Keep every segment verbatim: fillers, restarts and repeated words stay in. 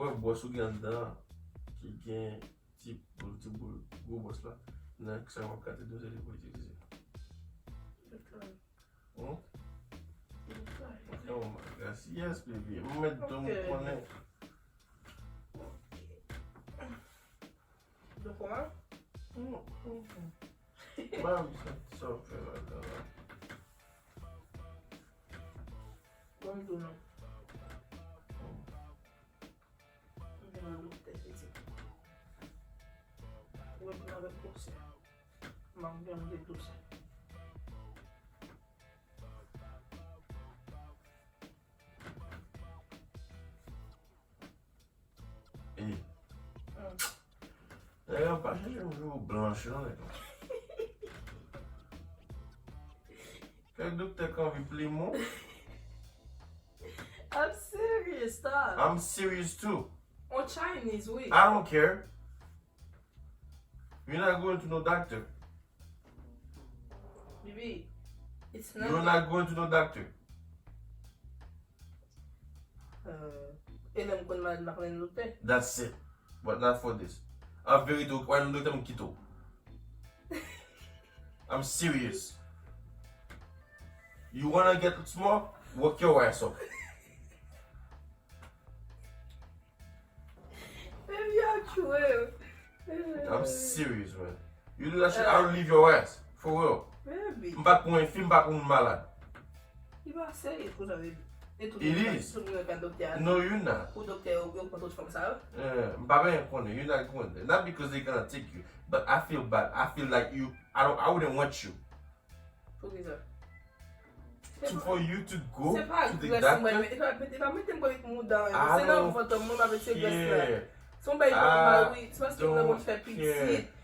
Wè bwòs ou gen anndan an, ki gen ti boul, ti boul, gwo bwòs la, nan sa w ap gate dlo, se li pou itilize. Dakò. Hum? Dakò. Oh my gosh, yes, baby. M mèt dlo m konnen. Dlo kòman? Hum, hum, hum. Ba m sa, sa w fè la, la, la. Ban m di w non. M te nan doktè, se ti. Mwen vin avèk gwosè. M ap gen de gwosè. Ey. Nèg la pa chèche m jou blanch non, nèg la. Kèk doktè k anvi plim ou. I'm serious, stop. I'm serious too. On Chinese, wi. I don't care. You're not going to no doctor. Bibi, it's not. You're not going to no doctor. Euh, e lè m konn malad, m pa konn doktè. That's it. But not for this. An verite, ou pa nan doktè, m kite w. I'm serious. You wanna get small? Work your ass off. Baby, I swear. I'm serious, man. You do that shit, I'll leave your ass. For real. Baby. M pa pou yon fi, m pa pou moun malad. Li pa serye pou sa, baby. E tout It moun, is. Tout moun ka doktè a. No, you're not. Pou doktè yo, yo pran tout fanm sa yo. Yeah, m pa bezwen konnen. You're not going there. Not because they gonna take you. But I feel bad. I feel like you, I don't, I wouldn't want you. Poukisa? To, for you to go to the doctor? Se pa grès mwen, e pa, e pa mete m pou met mouda, se nan vant mwen m ap met se grès la. Se yon bagay nòmal, wi. Se paske m nan moun fè pitit. Lè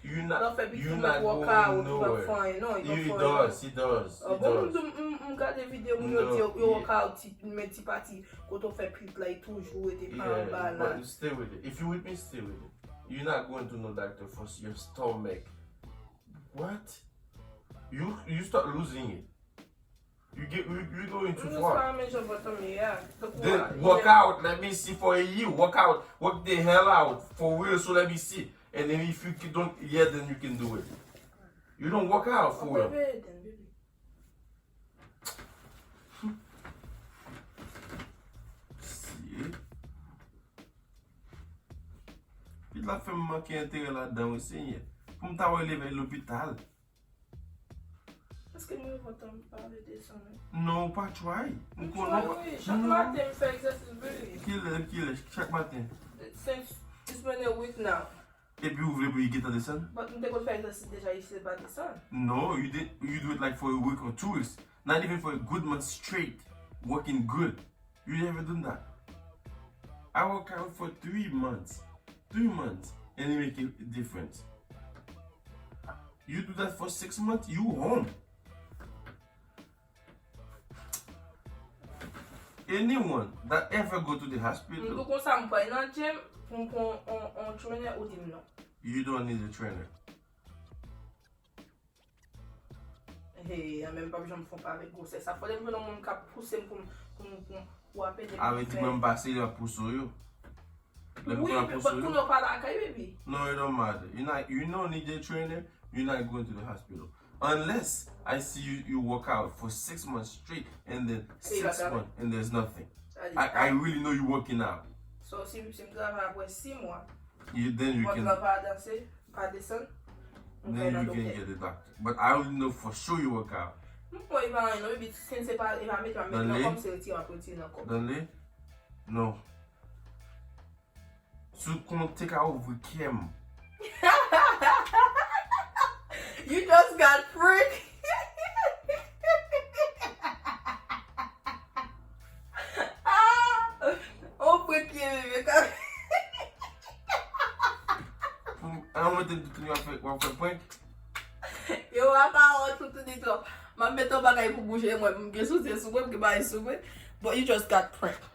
w fè pitit, ou pa fè anyen, non, li pa fè anyen. It does, it does, it does. Bon, m, m, m gade videyo moun yo di yo, yo work out, ti, men ti pati kote w fè pitit la, e toujou rete pa anba la. But stay with it. If you with me, stay with it. You're not going to no doctor for your stomach. What? You, you start losing it. You get, you, you going too far. Then work out. Let me see for a year. Work out. Work the hell out for real. So let me see. And then if you don't, yeah, then you can do it. You don't work out for real. Si. Pitit la fè m manke enterè ladan, wi, Senyè. Pou m ta wè leve lopital. Èske mwen kontan m pale de sa menm? Non, ou pa try. M konnen ou pa. Chak maten, m fè egzèsis, baby. Kilè, kilè, chak maten? Since, it's been a week now. Epi ou vle pou li gentan desann? But m te konn fè egzèsis deja, li pa desann. No, you did, you do it like for a week or two weeks. Not even for a good month straight. Working good. You never done that. I work out for three months. Three months. And it make a difference. You do that for six months, you home. Anyone that ever go to the hospital. M tou konsa m pral nan gym pou m pran on, on trainer ou di m non. You don't need a trainer. Hey, an menm pa janm fè yon pa avèk gwosè sa. Fò lè m jwenn yon moun k ap pouse m pou m, pou m, pou m, pou apede m fè. Avè di mwen m pase yo ap pouse w yo. Lè m konn ap pouse w yo. Wi, but kounye w pa lakay, baby. No, it don't matter. You not, you don't need a trainer. You're not going to the hospital. Unless I see you, you work out for six months straight and then six months and there's nothing. I, I really know you working out. So, si, si m travay apre sis mwa, you, then you can, vant la pa danse, pa desann, m kay nan doktè. Then you can get the doctor. But I only know for sure you work out. M kwè li pa anyen non, baby, si se pa, li pa mete, pa mete nan kò m, se retire, m ap retire nan kò m. Danley? No. Sou konn te ka ouvri kè m. You just got pranked. Ah! On prank ye, bebe, ka. Pou, an mwen te di toutouni w ap fè, w ap fè prank. Yo, apa w toutouni twòp. M ap met yon bagay pou bouje mwen, m gen soutyen sou mwen, m gen bagay sou mwen. But you just got pranked.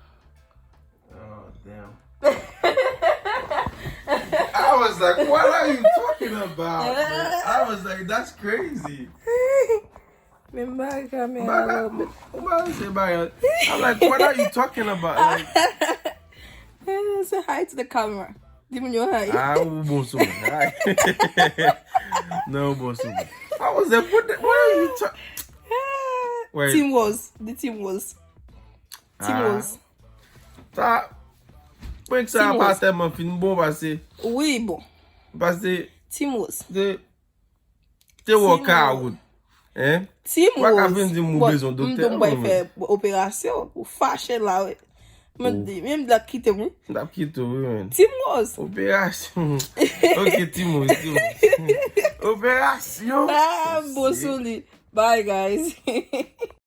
Oh, damn. I was like, what are you talking about, man? I was like, that's crazy. Men m pa gen kamera la. Ou pa se bagay. I'm like, what are you talking about? Like, Say hi to the camera. Di moun yo hi. Ah, ou bon sou mwen. Ay. Non, ou bon sou mwen. I was like, what, the, what are you talking? Wait. Team Rose. Di Team Rose. Team Ah. Rose. Sa, prank sa Team pa Rose. Tèlman fin bon pase, Wi, bon. Pase, Team Rose. te, te wè Team ka Rose. Wout. Hein? Team Ou pa ka Rose. vin di m ou Bon, bezwen m doktè, di m bay non, fè operasyon. Ou fache la, wi. Mwen Oh. di, menm dat kite m, wi. M t ap kite w, wi, men. Team Rose. Operasyon. Ok, Team Rose, Team Rose. Operasyon. Ah, bon sou li. Bye, guys.